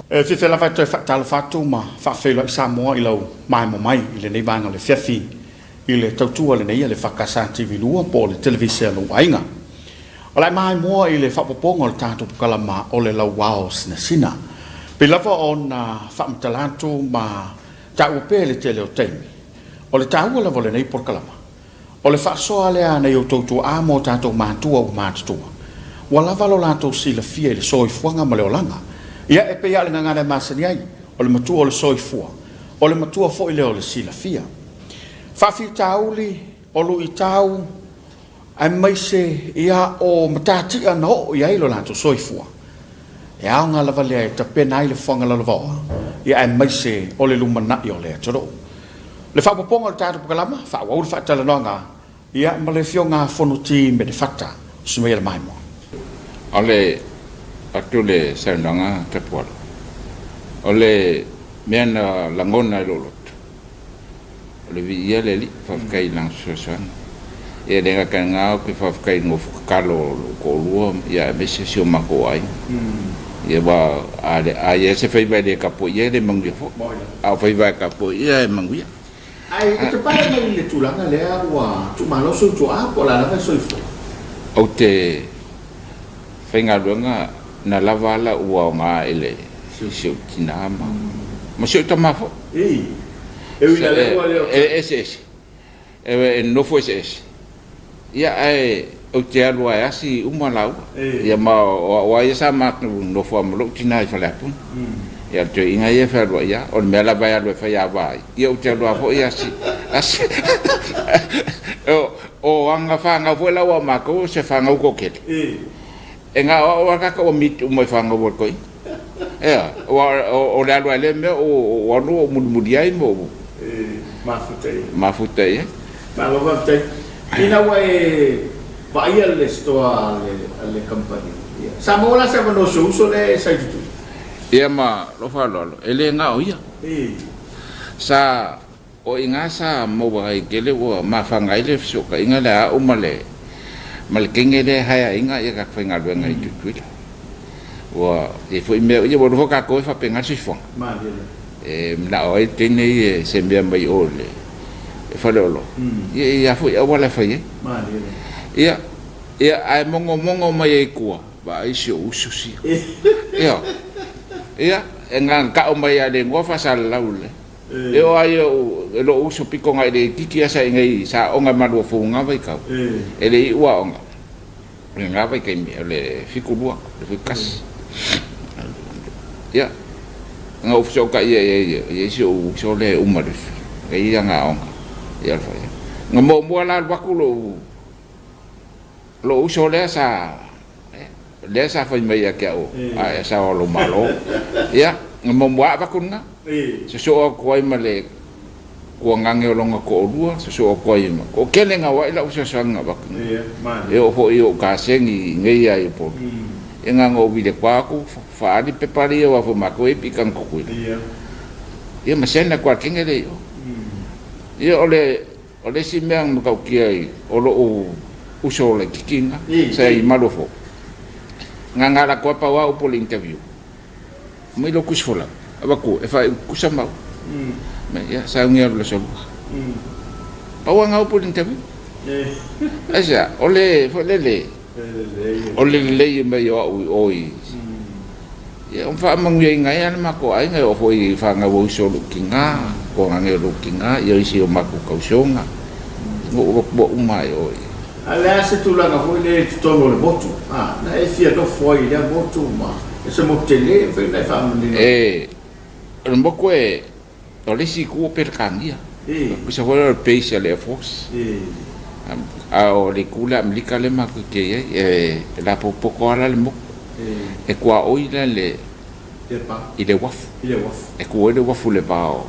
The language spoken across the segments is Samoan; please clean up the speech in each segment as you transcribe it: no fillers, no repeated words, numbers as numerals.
E fiafia lava e toe faatalofa atu ma faafeiloai Samoa i lau maemo mai i lenei vaega o le afiafi i le tautua lenei a le FKS TV 2 po o le Televise a lou aiga. O le a maimoa i le faaopoopoga o le tatou polokalama o le Lauao Sinasina. Pei lava ona faamatala atu ma taua pea i le tele o taimi, o le taua lava o lenei polokalama, O le faasoa lea a nai outou tuaa ma o tatou matua ua matutua, ua lava lo latou silafia i le soifuaga ma le olaga. Ia, e pei lava o le gagana e masani ai, o le matua o le soifua, o le matua foi lea o le silafia. Faafitauli, o luitau, aemaise ia o matatia na oo i ai lo latou soifua, e aoga lava lea e tapena ai le fofoga lalovaoa, ia aemaise o le lumanai o le atunuu. Le faaopoopoga o le tatou polokalama, faaauau le faatalanoaga ia ma le Afioga a Fonoti Menefata Sumaia Lemaimoa. O le atu le saunoaga Tapuala, o le mea na lagona e lou loto, o le viia le Alii, faafetai i Lana fesoasoani. Ia e le gata i lena, ou te faafetai i le nofo tatalo o lou toalua aemaise si o matou aiga. Ia aua a i ai se faiva e le tapuaia e le manuia foi, a o faiva e tapuaia e manuia. Ae e te pale mai i le tulaga lea ua tuumalo sou tuaa po o le a lava e soifua? Ou te faigaluega na lava a lau aoga i le si ou tina ma si ou tama foi. E ui ina lea ua le o. E eseese, e nonofo eseese, ia ae ou te alu lava e asi uma laua. Ia ma o au lava ia sa matou nonofo lava ma lou tina i Faleapuna. Ia o le toeaina ia e fealuai lava, o le mea lava e alu e fai ava ai, ia ou te alu lava foi asi, asi. O aga fanau foi la ua matou o se fanau toatele, e na o au lava tagata ua meet uma i fanau a le toeaina. Ea, o le alu ai lea mea o alu ou mulimuli ai ma ou mafuta i ai. Malo faafetai. Ina ua e vaaia le store a le kamupani, sa maua la se avanoa o si ou uso lea sa i Tutuila? Ia ma lou faaaloalo, e le na o ia. Sa o i ina sa maua ai tele ua mafaga ai le fesootaiga lea a au ma le ma le teine lea e haeaina ia tatou faigaluega i Tutuila. Ua i ai foi mea, ia ua iloa foi tatou e faapena le soifuaga. E manao ai le teine ia i se mea mai o i le faleoloa, ia e i ai foi auala e fai ai. Ia, ia ae mogomogo mai ai i tua, vaai si ou uso sia. Ioe. Ia, e gagau mai lava i le igoa faasalalau lelei. E oo lava i lou uso pito na i le itiiti lava sa i inei sa aoga i Maluafou i na vaitau, e le i iu aoga i lena vaitaimi, o le 72, le 71. Ia, na ou fesootai i ai e i ai si ou uso lea e uma i le ana aoga. Ia, na muamua la alu atu lou Lou uso lea sa lea sa fai mai ia te au a e sao lou malo. Ia, na muamua avatu lena. Sosoo atu ai ma le tuagage o lona toalua, sosoo atu ai ma toatele na o ai lau fesoasoani na avatu. E oo foi i ou kasegi i nei lava i Upolu. Ia na ona ou vili atu lava aku faaali pepa ia aua foi matou e i Piitaga Tutuila. Ia ma send atu lava i le teine lea i o. Ia o le O le isi mea na matautia ai, o lou uso laitiiti lena, sa i Maluafou, na ona alu atu lava pau lava upu o le interview, aumai lou tusi folau, avatu e faaiu tutusa maua. Fai mai, ia sauni alu i le aso Lua. Pau lava na upu o le interview. Aisea? O le foi lele, o le lelei mai o au i o i Ia, ua faamanuiaina ai lava le matou aiga, e oo foi i fanau a uso o lou tina, tuagane o lou tina, ia isi o matou tausoga, ua ou avatua uma lava i o i. A o le a se tulaga foi lea i totonu o le motu, a, na e fia nofo ai i lea motu ma e se motu tele, e mafai ona e faamanino. E, o le motu e, o le isi itu o Peretania, tusa foi lea o le base a le Air Force, a o le itu lea Amerika lea matou te i ai, e lapopopo lava la le motu. E tuaoi la le i le uafu, e tu ai le uafu i le va o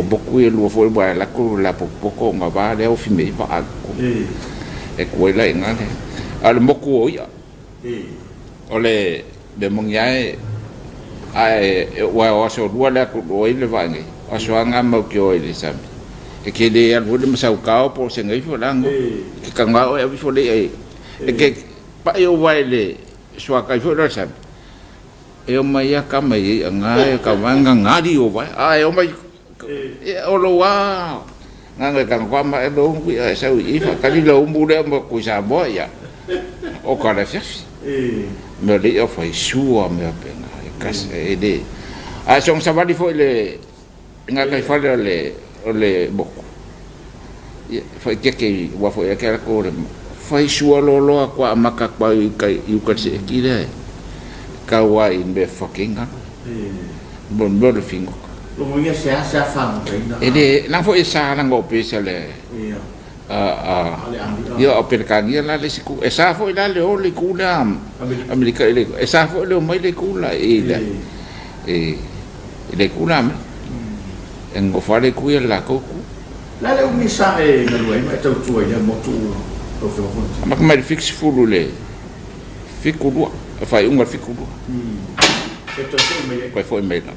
motu ia e lua foi aua e alu atu le lapopopo ona va lea ofi mai ai vaa i totonu. E tu ai la i ina le, a o le motu o i'a, o le mea moni lava e, aua o aso lua lea e o ai le vaa nei, o aso lava na matou te o ai i le sami. E te le alu foi le masaukao po o se gaifo la e te tago lava oe e ave ifo le i'a e te pai ou vae i le suakai foi lea o le sami. E omai a kama i ia nga e ka wanga ngari o vai. A e omai e o lo a nga nga ka kwa ma e lo ngu ia sau i fa kali lo mu le mo ku sa mo ia. O ka le fiafi. Me le o fai sua me pe nga e kas e le. A song savali foi le nga kai fale o le o le moku. Ia fai keke ua foi ake ala ko le fai sua loloa kua amaka kua i kai i uka se ki le kau ai me fucking ga mo mo le fingo Longo ia se a se a whangotaina. E le na foi sa na ngo pe sa le Ia. a a Ale ami. Ia o Perekania la le siku e sa foi la le o le ku la Amerika. Amerika i le e sa foi le o mai le ku la i le e i le ku la me e ngofa le ku ia la ko ku. Le a le umi sa e galue ai ma e tautua i lea motu lau Afioga Fonoti? Amata mai le 72 le 72, le faaiuga o le 72. E toe foi mai ai. Toe foi mai lava.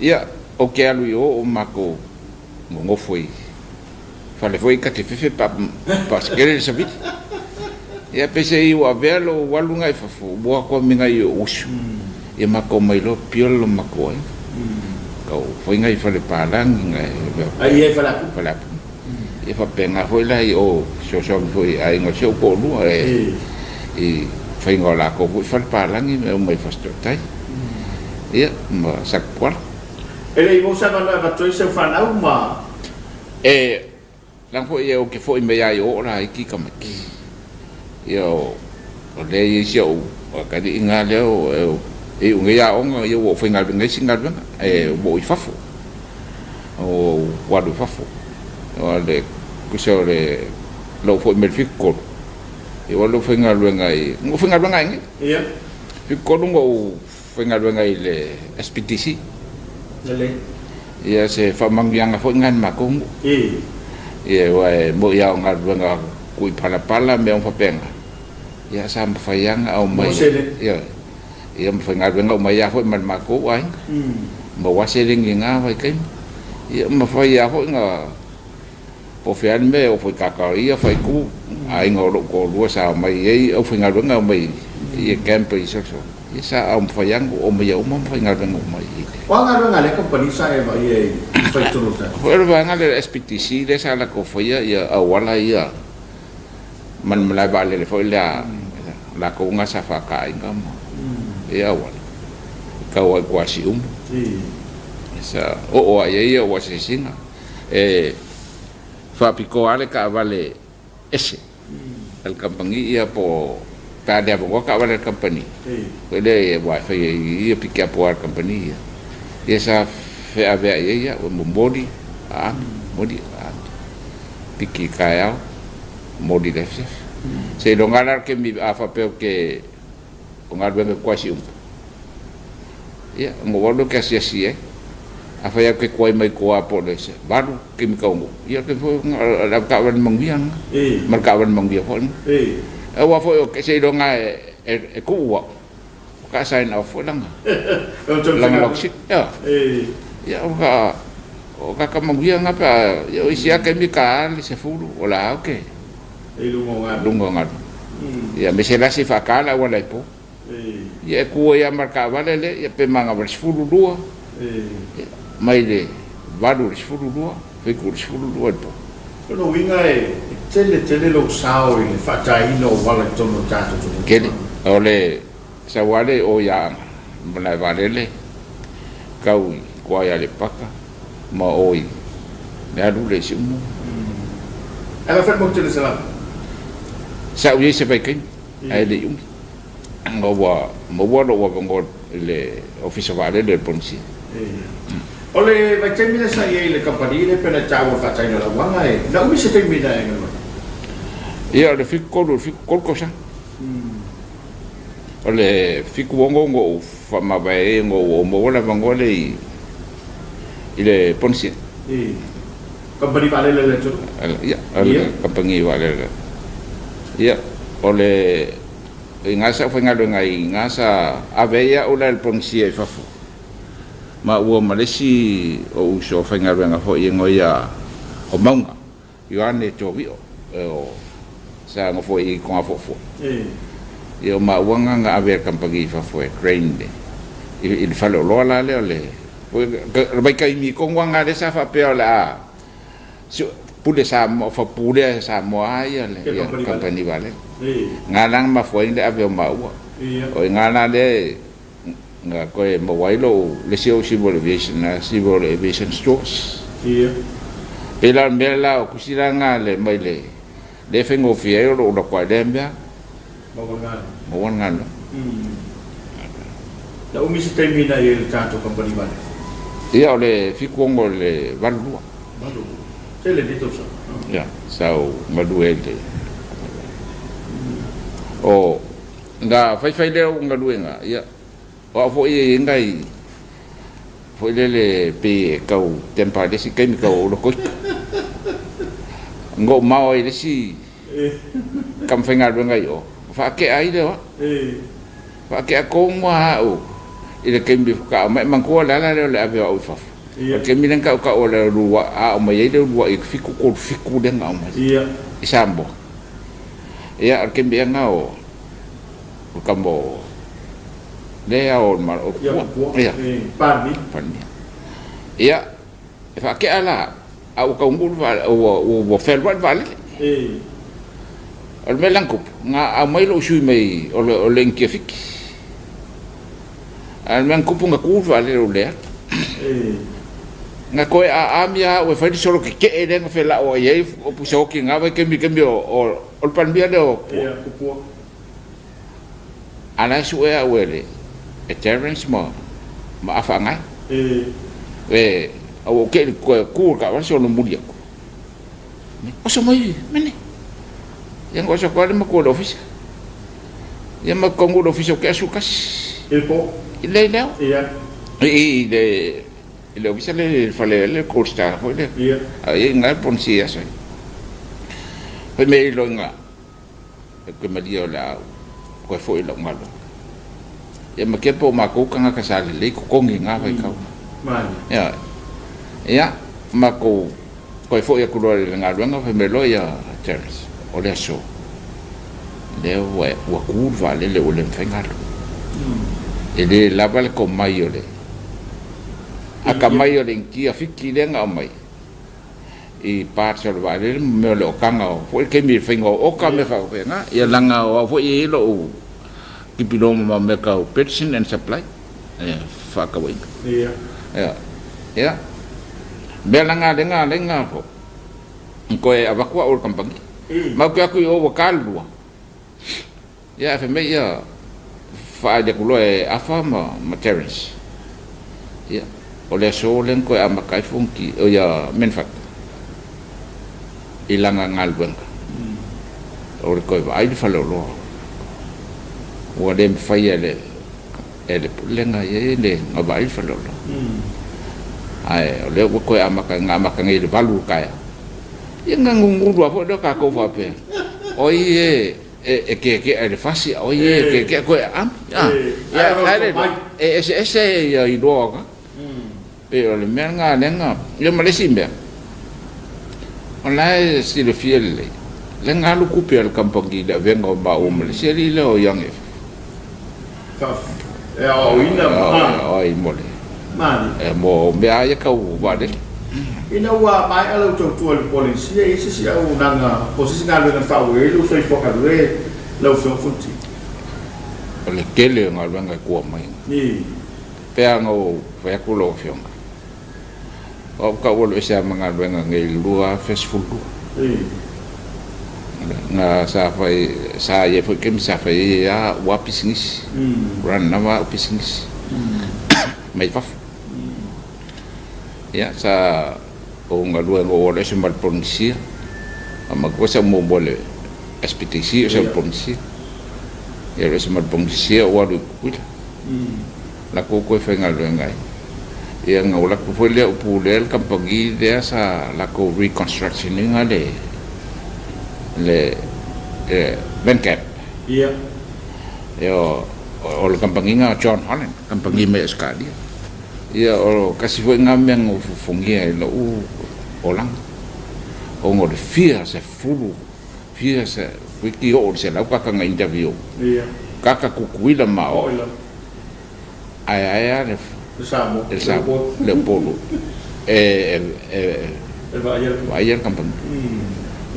Ia, ou te alu i o o matou nonofo i fale foi ta te fefe pa pasekele le savili. Ia peiseai ua avea lou alu nga i fafo, ua koa me ngai o usu. Ia matou mai loa pio lo matou aiga. Kau foi ngai fale palangi ngai Ai ia i Faleapu. Faleapu. Ia faapena foi la i o fesoasoani foi i aiga o si ou toalua e i faiga o latou foi fale palangi me uma i Fasitootai. Ia ma Satapuala. E le i maua se avanoa e avatu ai seu fanau ma. E Leaga foi ia ou te foi mai ai o la iki tamaiti. Ia o lea i ai si ou atalii lea o e iu nei aoga ia ua ou faigaluega i isi galuega e ua ou i fafo. Ua ou alu i fafo. O le tusa o le lou foi mai le 73 ia ua alu ou faigaluega i na ou faigaluega ai nei. Ia. 73 na ou faigaluega i le SPTC. Lelei. Ia se faamanuiaga foi lena i le matou nuu. Ia aua e moi lava o galuega kui palapala mea uma faapena, ia sa mafai lava ona aumai. Mo seleni. Ia, ia ma faigaluega uma ai lava foi ma le matou aiga. Maua seleni i lena vaitaimi. Ia mafai lava foi ona Po o fea le mea e ofo i Kakaoia, Faaitu, aiga o lou toalua sa omai ai aufaigaluega omai i camp i Soso. Ia sa aumafai lava ona omaia uma ma faigaluega uma i le. O a galuega a lea kamupani sa e vaaia i fai tonu o le tatou? O le vaega lea o le SPTC lea sa latou faia ia auala ia ma le malae vaalele foi lea latou na sa faataaina ma ia auala e tau ai i Kuasiumu. Sa oo lava i ai ia ou asiasiga. E faapitoa lava le taavale ese a le kamupani ia po o pe a le avanoa taavale a le kamupani foi lea aua e fai ai ia pikeapu a le kamupani ia. Ia sa feaveai ai au e momoli aami, momoli aami, piki i le taeao, momoli i le afiafi. Seiloga lava la le taimi a faapea ou te o galuega e kuasi uma. Ia, ona ou alu lea ou te asiasi ai. Afai lava ou te tuai mai tua po o le 8 taimi taunuu, ia o le taimi foi o le avetaavale manuia lena, ma le taavale manuia foi lena. Aua foi seiloga e tuu au, faatoa sign off foi lana log sheet. Ia, o tagata manuia lena pe a, ia o isi lava taimi e ta lava le 10, o la lava ou te i luga o galuega. Luga o galuega. Ia aemaise la se i faata le auala i po. Ia e tu ai lava ma le taavale lea, ia pe manava i le 12, ia, mai le 8 i le 12, 7 i le 12 i le po. O lona uiga e tele tele lou sao i le faataina o uala i totonu o le tatou atunuu. Tele. O le sau lava lea i o i Aana, malaevaalele, tau i tua i Aleipata, ma o i le alu lea i Siumu. Ae faafetai le motu tele Salama. Sa ou i ai se vaitaimi, ae le i umi. Ona ua maua lou avanoa i le Ofisa Vaalele o le Polenisia. O le vaitaimi lea sa i ai i le kamupani lea pei ona e taua i le faataina o le auala, e na umi se taimi na e galue ai? Ia, o le 73 i le 73 tausaga. O le 76 na ou faamavae ai ona ua ou maua le avanoa lea i i le Polenisia. I kamupani vaalele a le atunuu? Ia, o le kamupani vaalele. Ia, o le i ina sa ou faigaluega ai, i ina sa ave ai au la i le Polenisia i fafo, maua ma le isi ou uso faigaluega foi e igoa ia o Mauga, Ioane Tovio, o sa nofo i Togafuafua. Ia o maua nga nga ave a le kamupani i fafo e train le i le faleoloa la lea o le le vaitaimi tonu lava lea sa faapea o le a pule Samoa pulea e Samoa lava ia le kamupani vaalele. Nga la na mafua ai le ave o maua. O i ina la lea na toe maua ai lou le isi ou civil aviation civil aviation stores. Pei la o le mea la o tusi la na le mai le lea e faigofie ai o lou alu atu lava i lea mea. Maua le galuega. Na umi se taimi na i ai i le tatou kamupani vaalele? Ia, o le 76 i le 82. 82. Tele nei tausaga. Ia, sa ou galue ai i le kamupani vaalele. O, na faifai lea o galuega, ia, o au foi e i ai nai, foi lele pei e tau temper i le isi taimi tau ou lotoita. Na ou mao ai i le isi tama faigaluega i o, faatea ai lea o au. Faatea tonu lava au i le taimi faatoa aumai. Manatua o le ala lea o le ave o au i fafo. O le taimi lea na tautau o le uluai a aumai ai le uluai 737 lea na aumai i Samoa. Ia, o le taimi ea lena o le tama o lea o le Malo o Tupua. Ia, Palemia. Ia, e faatea la, a ua taunuu le vaalele, ua fealuai le vaalele. O le mea lea na tupu, na aumai lou sui mai o le Initia Fiti. A o le mea na tupu, na tu le vaalele o lea. Na toe aami lava au e fai le solo tetee lea na felauai ai o pusa oti i na vaitaimi, taimi o le Palemia lea o Tupua. A la e sue au e le e Terence ma ma Afa Agai. E a ua ou te i toe tu le taavale solo muli atu. Oso mai mene. Ia na oso atu lava le matua i le ofisa. Ia ma taunuu i le ofisa ou te asu tasi. I le po? I le le ao. I le i le ofisa le i le fale le Gold Star foi lea. A i ai na ponisi aso ai. Fai mai ai loa i ina. E koe malie o le a ou toe foi i lau galuega. Ia ma kepa o matou tagata sa lelei totogi i na vaitau. Ia, ia, matou toe foi atu loa i le galuega, fai mai loa ia Terence, o le aso, lea ua, ua tu le vaalele ua le mafai ona alu. E le lava le tomai o le atamai o le Initia Fiti lea na aumai, i parts o le vaalele ma mea o le okaga o foi le taimi i le faiga o oka mea faapena. Ia leaga o au foi e i ai lou dipiloma ma mea tau purchasing and supply, fefaatauaiga. Ia, ia, mea la na lea na ala ai na toe avatu au e le kamupani. Ma ou te o atu i o ua ta le 2. Ia ae fai mai ia faaali atu loa e Afa ma, ma Terence. Ia, o le aso lea na toe amata ai Fonoti, o ia Manford i lana galuega. O le toe vaai le faleoloa. Ua le mafai e le, e le Pulega ia i le na vaai le faleoloa. Ae o lea ua toe amata, na amata nei i le 8 o le taeao. Ia na gugulu lava foi lea o tatou faapea, o ai e e keakea i le fasi, a o ai e keakea koe aami. Ia, e eseese ia iloa na. Pei o le mea lena lea na, ia ma le isi mea, o la e silafia lelei, lea na alu tupe a le kamupani i le avega o maua ma le isi alii lea o Young F. E aoaoina ma. Ai mo le. E mo mea ia tau vaalele. Ina ua maea lau tautua i le Polenisia, e i ai se isi auaunaga po o se isi galuega na faaauau ai lou soifua galue lau Afioga Fonoti? O le tele o galuega e tua mai. Pe a na ou fai atu lau Afioga, o au tau alu ese lava ma galuega nei i le 2012. Na sa fai, sa i ai foi taimi sa fai ai lava au lava pisinisi, run lava au pisinisi mai fafo. Ia, sa ou galue na ou alu ese ma le Polenisia, a manatua sa ou muamua i le SPTC o sa i le Polenisia. Ia alu ese ma le Polenisia ou alu i Tutuila. Latou toe faigaluega ai. Ia na ou alu atu foi lea ou pulea le kamupani lea sa latou reconstruction ina le le VanCap. Ia. Ia o le kamupani na o John Holland, kamupani mai Ausetalia. Ia o kasi foi na mea na ou fofogia i lou olaga ona o le fia sefulu, fia se, toeitiiti oo i le 100 tagata na interview. Ia. kaka Kukuila ma o ae ae a le Samoa le Upolu e vaaia le kamupani.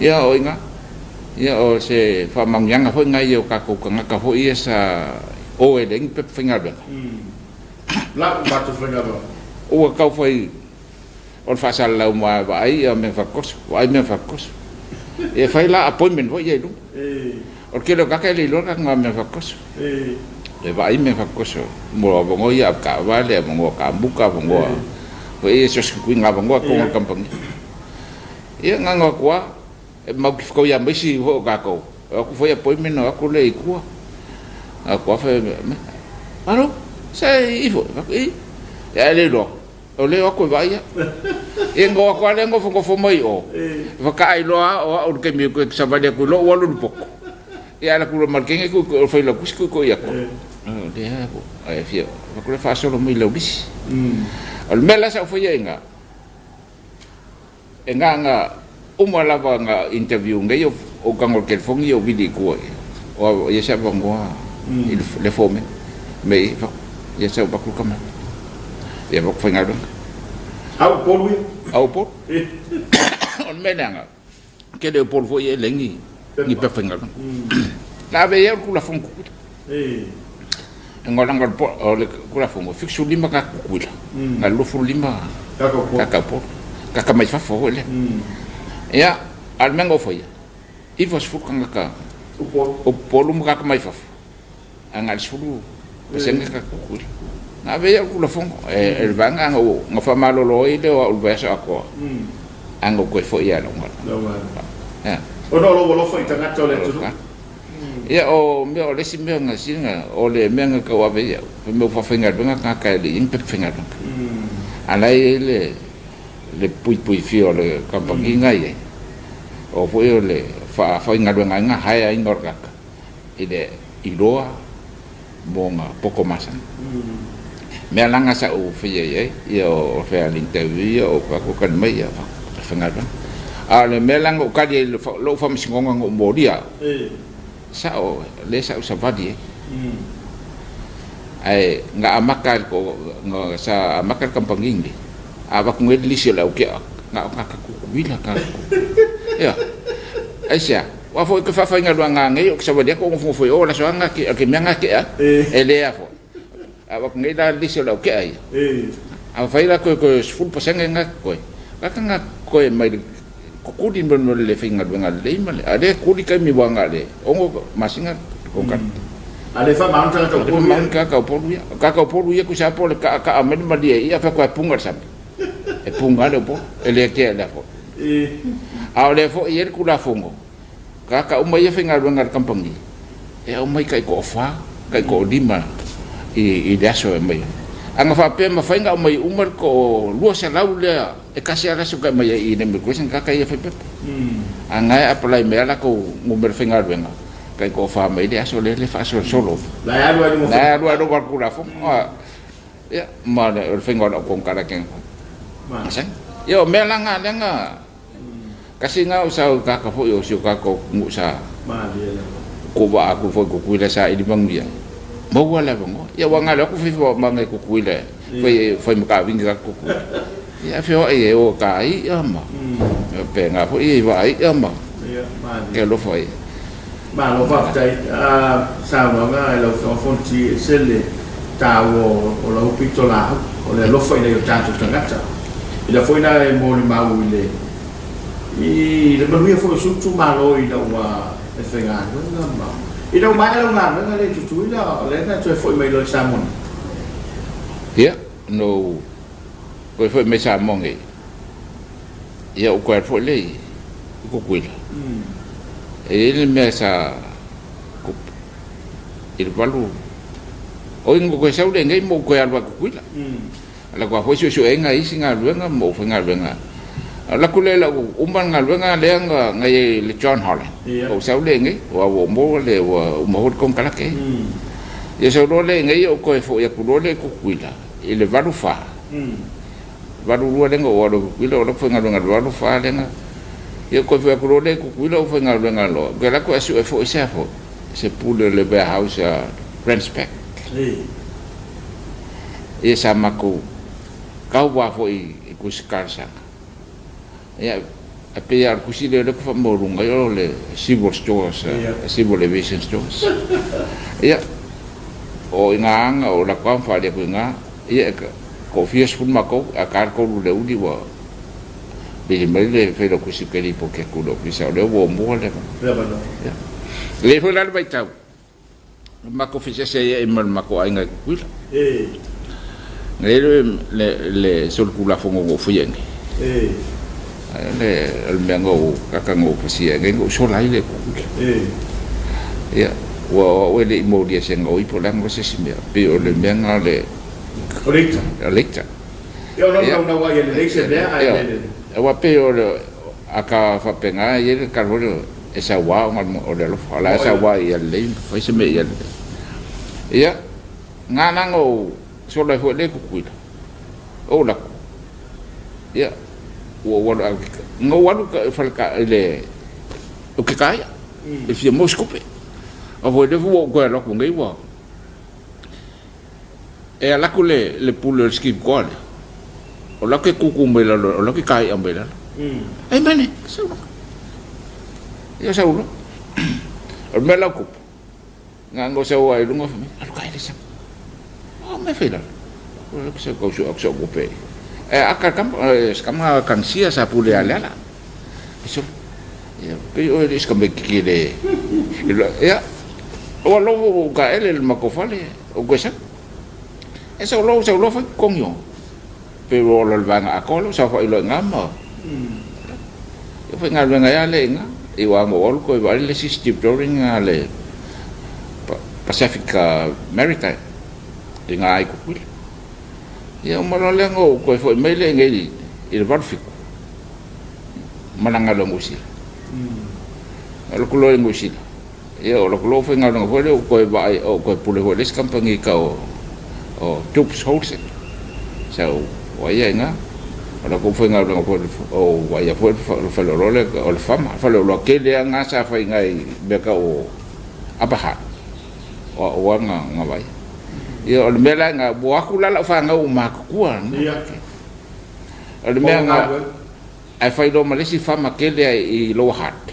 Ia o iga, ia o se faamanuiaga foi nai o kakou tagata foi ia sa o e leai ni pepa faigaluega. Ua tau fai o le faasalalau ma vaai ia mea faatoso, vaai mea faatoso. E fai la appointment foi ia i luga. O le tele o tagata e le iloa le mea faatoso. E vaai mea faatoso mo avanoa ia avetaavale, avanoa kamuta, avanoa foi ia so o se tuiga avanoa totonu o le kamupani. Ia na ona o atu lava, e matou te fetaui lava ma isi foi o tatou, e o atu fai appointment o atu lea i tua. O atu lava fai mai, alo, se i foi? Fai atu, i. Ae le iloa. O lea o atu e vaai au. Ia na o atu lava lea nofonofo mai o, faatoa iloa lava o au i le taimi e toe savali atu i lou alu i le poto. Ia alu atu loa ma le teine fai lau tusi tuitui atu. O lea e fia, fai atu lea faasolo mai i lau lisi. O le mea la sa ou faia i ina, E na ona uma lava ona interview nei ou tago i le telefoni ou vili i tua o ia se avanoa i le foreman me i fai ia se avatu le tama ia avatu faigaluega. Au Upolu ia? Au Upolu. O le mea leaga tele o Upolu foi ia e leai ni ni pepa faigaluega. Na ave i ai o le Tulafono Tutuila. E leaga o le Tulafono e 75 tagata Tutuila, na o le 25 tagata Upolu, tagata mai fafo foi lea. Ia, a o le mea na ou faia, 90 tagata Upolu ma tagata mai fafo, ae na o le 10% tagata Tutuila. Na ave ai au i le Tulafono, e le vaega na faamalolo ai lea o au i le vaiaso atoa, ae na ou toe foi lava i lau galuega. Ona o lou alofa i tagata o le atunuu. Ia o mea o le isi mea na sina o le mea na tau ave i au, fai mai ua faafaigaluega tagata e le i ai ni pepa faigaluega. A la e i ai le le puipuifia o le kamupani na i ai, o foi o le faafaigaluega ai na hire aiga o le tagata i le iloa mo na poto masani. Mea la na sa ou faia i ai, ia o fai le interview ia o fai atu tali mai ia faigaluega. A o le mea la na ou tali ai i lou faamasinoga na ou molia au, sao lea sa ou savali ai. Ae na amata na sa amata le kamupani lenei, a avatu nei le lisi o le au kea, na o tagata Tutuila, tagata Tutuila. Ioe. Aisea? Aua foi ke faafaigaluega nei ou te savali atu ou nofonofo i o le aso a o le mea gatea e le a foi. A avatu nei la le lisi o le au kea ia. A fai la toe toe 10% nga koe. Kaka nga koe mai le kukuli mo mo le faigaluega lelei ma le a le kuli taimi ua nga le ono masina kontrakti. A le faamaoni tagata Upolu ia. Faamaoni tagata Upolu ia. Tagata Upolu ia tusa po o le kaa kaa mai le malie ia fai atu e punga le sami. E punga le Upolu e le kea lea foi. A o lea foi e i ai le Tulafono, tagata uma ia e faigaluega i le kamupani, e aumai taitoafa, taitoalima i le aso e aumai ai. A na faapea e mafai ona aumai uma le toa-200 lea e tasi lava le aso e aumai ai i le immigration, tagata ia faipepa. A na e apply mai lava latou numera faigaluega, taitoafa mai le aso lea e faasolosolo. La e alu lava i luga o le Tulafono. Ia, ma o le faiga o lau konekarate masani. Ia, o mea la na lea na kasi na o sa o kaka foi o si o kakou atunuu sa kuvaa atu foi i Tutuila saili manuia ai. Maua le avanoa. Ia, ua galo atu fai ma Tutuila fai fai ma kavini ka Tutuila. Ia, feoai e o ka i'a ma faapena foi ia i vaa i'a ma ke alofa ia. Malo faafetai saunoaga i lau Afioga Fonoti e ese le taua o lau pitolaau o le alofa i nai o tatou tagata. I lea foi la e molimau i le i le manuia foi o si ou itumalo ina ua e faigaluega ma ina ua maea lau galuega lea i Tutuila o lea na toe foi mai loa i Samoa nei. Ia, na ou toe foi mai i Samoa nei, ia ou toe alu foi lea i Tutuila. E i ai le mea sa tupu i le valu, oi na ou toe sau lea i inei ma ou toe alu ai i Tutuila. Alu atu lava foi suesueina isi galuega ma ou faigaluega. Alu atu lea i lau uma le galuega lea na i ai i le John Holland. Ou sau lea i inei, aua ua uma le ua uma foi le konekarate. Ia sau loa lea i inei ou toe foi atu loa lea i Tutuila i le 84. 82 lea na ou alu ai i Tutuila, ou alu atu faigaluega i le 84 lea na. Ia ou toe foi atu loa lea i Tutuila ou faigaluega loa. Ou toe alu atu ae sue foi se a foi. se pule o le warehouse a Ranspec. Ia sa matou tauva foi i tusi talosaga. Ia, e pei lava o le tusi lea o lea ou te faamaualuga ai o le Civil Stores, Civil Aviation Stores. Ia, o i ina na ou alu atu lava ma faaali atu i ina, ia e toafia sefulu matou, ae ta le 3 i le aoauli ua vili mai le Failautusi ou te lipoti atu i le Ofisa o lea ua mua le avanoa. Ia, e i ai foi la le vaitau matou fesease ai ma le matou aiga i Tutuila. Na i ai le le solitulafono na ou faia i inei. Ai le o le mea na ou kaka na ou pasia i inei na ou sola ai lea i Tutuila. Ia, ua o au e le i molia se gaoi po o le a se isi mea. Pei o le mea lena o le O le ita. O le ita. Ia o lau naunau ai ia lelei se mea ae le. Aua pei o le a ka faapena e i ai le tala foi lea e saua ona o le alofa. O la e saua ia lelei ma fai se mea ia lelei. Ia, na ala ona ou sola ai foi lea i Tutuila, ou alu atu, ia, ua ou alu, na ou alu i fale i le, ou te taia, e fia maua se tupe. A foi lea ua ou toe alu atu nei ua, e alu atu le pule o le stevedore lea, o la e tutu mai lalo, o la e taia mai lalo. Ai mai nei, sau loa. Ia sau loa. O le mea la ua tupu, na ona sau lava i luga fai mai, alu ka ele sau. O mea fai lalo. O le sau kau sua sau kope. E aka kam skama kangsia sa pule ale ala. So, ia pe o le skama kikile. Ia, ua lovo ka ele le makofale o koe E sau loa sau loa fai kogio. Pe ua ola i le vaega atoa lea ua saofai loa i ina ma ia faigaluega ai lava lea i ina. I aua na ou alu toe vaai le isi stevedoring a le Pacific Maritime i ina i Tutuila. Ia uma loa lea ona ou toe foi mai lea i inei i le 87 malaga loa i Niu Sila. Alu atu loa i Niu Sila, Ia, o lou lou faigaluega foi lea ua toe vaai, ua toe pule foi i le isi kamupani tau o Tubes Wholesale. Sa ou vaaia i ina. O lou faigaluega foi, ou vaaia foi le faleoloa lea o le Fama, le faleoloa tele lava lena sa fai i ina i mea tau o Upper Hutt. O au lava na vaaia. Ia, o le mea la lena, ua o atu la lau fanau ua matutua. O le mea na Ae fai loa ma le isi fama tele a i Lower Hutt.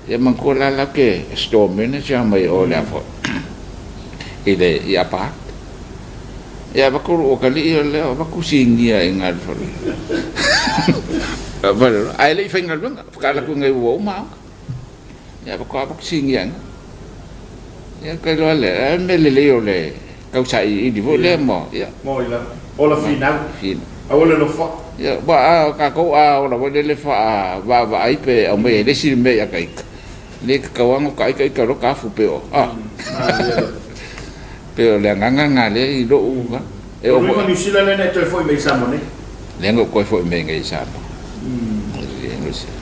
Ia manatua la la ke store manager mai o le afo i le i Upper Hutt. Ia avatu o kalii o lea avatu sinia i ngā fale. Fale ae le i faigaluega whakaala ku ngai ua uma aoga. Ia avatu avatu sinia i ngā. Ia kai loa le a mea lelei o le tausailiili foi lea ma ia. Mo i la ola finau. Finau. Aua le lofa. Ia ua a tatou a ola foi lele faavaavaai pe aumai ai le isi mea ia ita. Le tatau lava ona ta ita ita loa ta afu pe o a. Pe o le agaga lena lea i lou e oo foi. O Niu Sila lea na e toe foi mai i Samoa nei? Lea na ou toe foi mai nei i Samoa. I Niu Sila.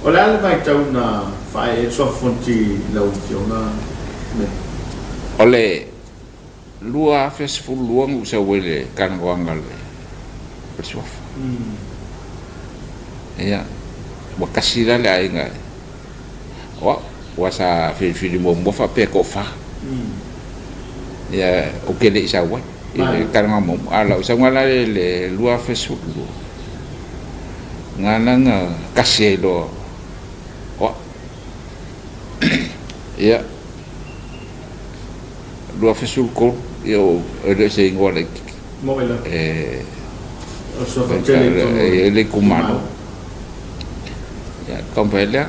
O le a le vaitau na faaee ai le Suafa Fonoti i lau Afioga Mary? O le 2012 na ou sau ai i le talanoaga o le Suafa. Ia, ua tasi la le aiga o au, aua sa filifili muamua faapea e toafa. Ia, ou te le i sau ai i le talanoaga muamua. A o lau sauga la i le 2012, na ala ona tasi ai loa o au. Ia, 2013, ia e le o se igoa laitiiti. E i ai le itumalo. Ia, taumafai ai lea.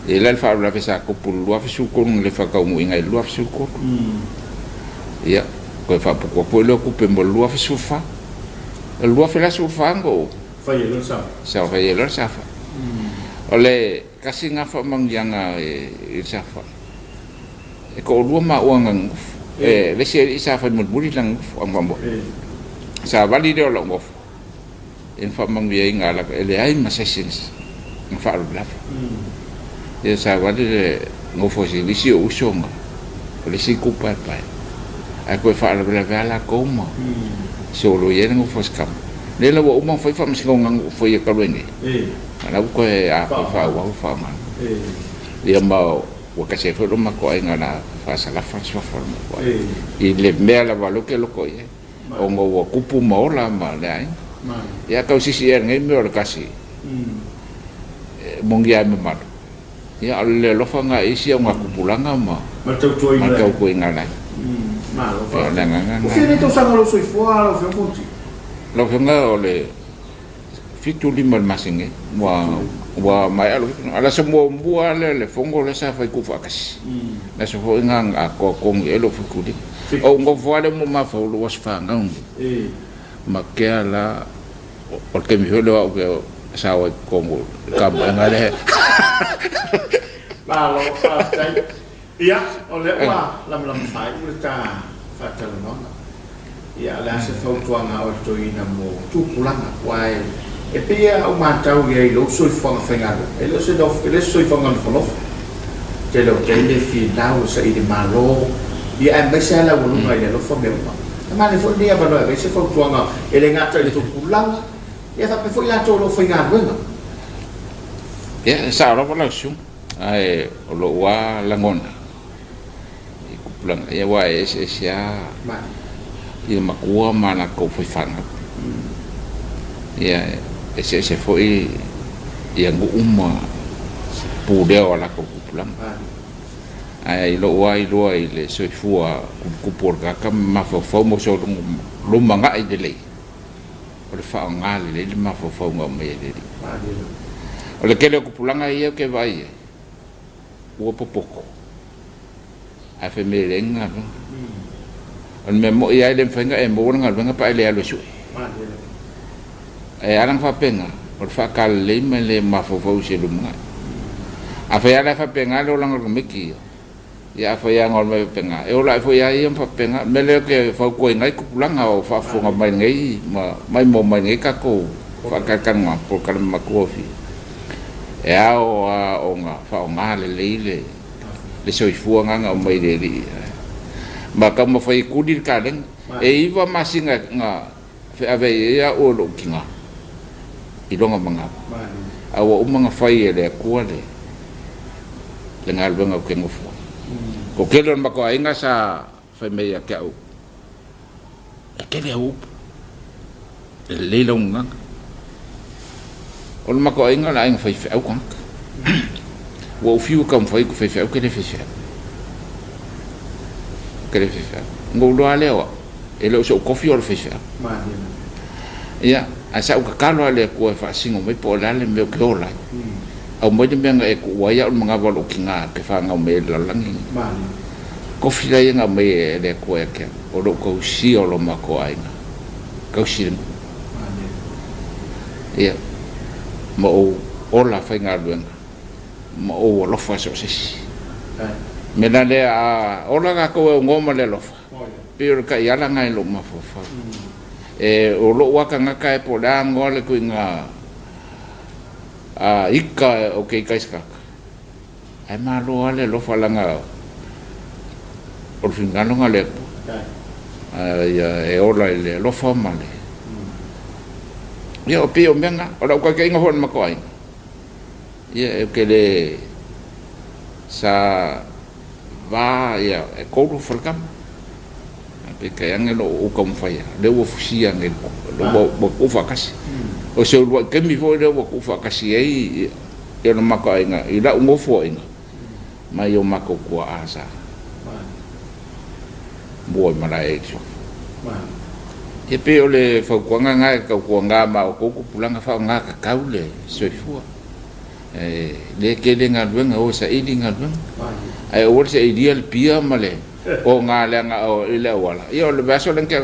E i ai la le faalavelave sa tupu i le 2013 na le faataunuuina ai i le 2013. Ia, toe faaputu atu foi lea o tupe mo le 2014. O le 2014 na ou Fai ai loa le saofai. O le tasi lena faamanuiaga i le saofai, e toalua maua na nonofo. E, le isi alii sa fai mulimuli lana nofo, a muamua. Savali lea o lau nofo, e na faamanuiaina lava, e leai ma se isi na faalavelave. Ia savali le nofo a si nisi o uso na, o le isi itupaepae. Ae toe faalavelave lava latou ma soloi ai le nofo a si tama. Lea la ua uma ona fai faamasinoga na ou faia talu ai nei, a o la ua toe faaauau le faaaogaina. Ia ma Ua tasi ai foi lo matou aiga o le a faasalafa le suafa o le matou aiga i le mea lava lea ou te loto i ai, ona ua tupu ma ola ma le aiga. Ia tau sisi ea lenei mea o le tasi e moni lava e mamalu, ia a o le le alofa lena i isi augatupulaga ma le tautuaina o le aiga. Ia o le agaga lena. Ua fia nei tausaga o lou soifua lau Afioga Fonoti? Lau Afioga o le 75 i le masina nei, ua maea lou 75. A o le aso muamua lava lea o le fono lea sa fai tuufaatasi, le aso foi lena na atoa tonu i ai lou 75. Ou nofo lava lea ma mafaufau i lou aso fanau nei, ma tea la, o le taimi foi lea o au ou te sao ai i totonu o le tamoega lea. Malo faafetai. Ia, o lea ua lamalama faaiu le ta faatalanoaga. Ia, o le a se fautuaga a oe toeaina mo tupulaga? Aua e pei a ou matau i ai i lou soifuaga faigaluega, e le o se e le o se soifuaga nofonofo. Tele o taimi e finau, e saili malo, ia aemaise lava le aualuga i le alofa mea uma. E manaia foi lenei avanoa e ave ai se fautuaga e le gata i tupulaga, ia faapea foi i latou o lo o faigaluega. Ia, e sao lava lau susuga, ae o lou lava lagona, i tupulaga ia aua e eseese lava ia matua ma latou faifeau. Ia e eseese foi ia nuu ma pulea o latou tupulaga. Ae i lou lava iloa i le soifua tuputupu o le tagata ma mafaufau mo sona lumanai lelei, o le faaaoga lelei le mafaufauga o aumai e le Alii. O le tele o tupulaga ia ou te vaai i ai, ua popoto ae fai mai e leai ni galuega. O le mea moni lava e le mafai ona e maua le galuega pe a e le alu e sue. E ala ona faapena, o le faatalelei ma le mafaufau i se lumanai. Afai lava la e faapena le olaga o le tamaiti ia, ia afai lava na ola mai faapena, e ola ae foi lava ia ma faapena. O le mea lea ou te fautuaina ai tupulaga o faafofoga mai nei ma maimoa mai nei tatou faatalatalanoaga, polokalame matua e ao lava ona faaaoga lelei le le soifua lena na aumai e le Alii ma taumafai e tuli le kalena. E 9 masina na feaveai ai au e lou tina i lona manava, a ua uma ona fai e le Atua le le galuega ou te nofo ai. O le tele o le matou aiga sa fai mai ia te au, E tele au upu, e lelei lau gagana. O le matou aiga o le aiga faifeau tagata. Ua ou fiu e taumafai ou te faifeau, ou te le faifeau. Ou te le faifeau. Ona ou iloa lava lea o au, e le o so'u tofi o le faifeau. Ia, ae sa ou tatalo lava i le Atua e faasino mai po o le a le mea ou te ola ai. Aumai le mea na e tuua ai au i le manava o lou tina ou te fanau mai ai i le lalolagi lenei. Tofi la ia na aumai e le Atua ia te au, o lou tausia o lo matou aiga, tausi le nuu. Ia, ma ou ola faigaluega, ma ou alofa i so o se isi. O le mea la lea, a ola tatou e aunoa ma le alofa, pei o le taiala lena i lou mafaufau. E, o lou lava tagata e po o le a anoa le ituaiga ika ou te ita ai i se tagata, Ae malo lava le alofa leaga o le finagalo lena o le Atua ia e ola i le alofa ma le Ia o pei o mea na, o lau taitaiga foi o le matou aiga, ia ou te le sa va ia e 3 faletama. Ae peitai ane o lo o ou taumafai lava, o lea ua fusia nei, ua tuufaatasi. O se uluai taimi foi lea ua tuufaatasi ai le matou aiga i lau nofoaiga mai o matou tuaa sa mua i malae ai i le suafa. E pei o le fautuaga lena e tautuana ma outou tupulaga faaaoga tatau le soifua. E le tele galuega, o e saili galuega. Ae aua le sailia le pia ma le oga leaga i le auala. Ia o le vaiaso lea na tea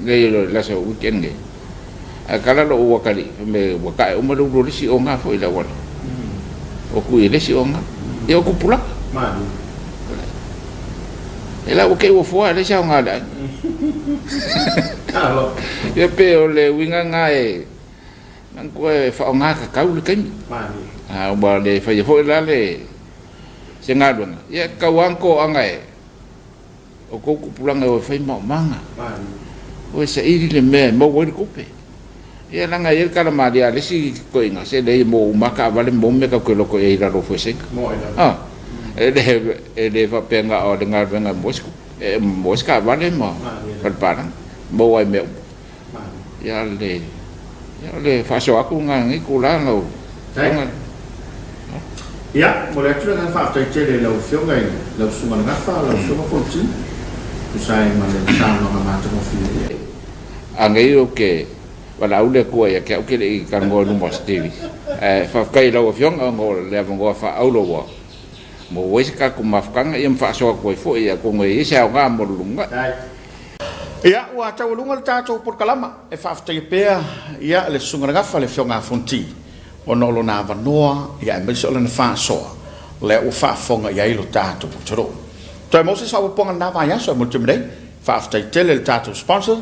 nei, o le aso weekend nei, ae tala lou atalii, fai mai ua tae uma le ulu o le isi oga foi i le auala. Ua tui e le isi oga. Ia o tupulaga. E la ua te i ua fua, e leai se aoga o le aiga. Ia pei o le uiga lena e manatua e faaaoga tatau le taimi. A ua le faia foi la le se galuega, ia e tatau lava ona toaga e o tou tupulaga e o e fai maomaga, o e saili le mea e maua ai le tupe. Ia leaga e i ai le tala malie a le isi toeaina, se leai e maua uma lava taavale ma maua mea tatou te loto i ai i lalo o fueseina. E le e le faapea na o le galuega e maua ai se e maua ai se taavale ma falepalagi, maua ai mea uma. Ia le ia o le faasoa atu lena i lenei itula lau Afioga. Ia, momoli atu le agaga faafetai tele i lau Afioga i lau Susuga i le Gafa, lau Afioga Fonoti, tusa ai ma le saunoaga matagofie. Anei ou te valaau le Atua ia te au ke le i talanoa i luma o se TV. Ae faafetai i lau Afioga ona o le avanoa faaauro ua maua ai se tatou mafutaga ia ma faasoa atu ai foi atonu e i ai se aoga mo le lumanai. Ia, ua taualuga le tatou polokalama e faafetaia pea ia le Susuga i le Gafa, le Afioga a Fonoti, ona o lona avanoa ia aemaise o lana faasoa lea ua faafofoga i ai lo tatou atunuu. Toe maua se isi faaopoopoga i lena vaiaso e mo le taimi nei. Faafetai tele i le tatou sponsor,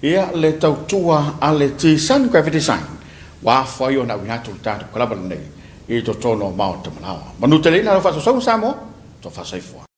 ia le tautua a le T-Sun Graphic Design ua afua ai ona auina atu le tatou kalava lenei i totonu o Maota Malaoa. Manu tele ina lau faasoasoaga Samoa, tofa soifua.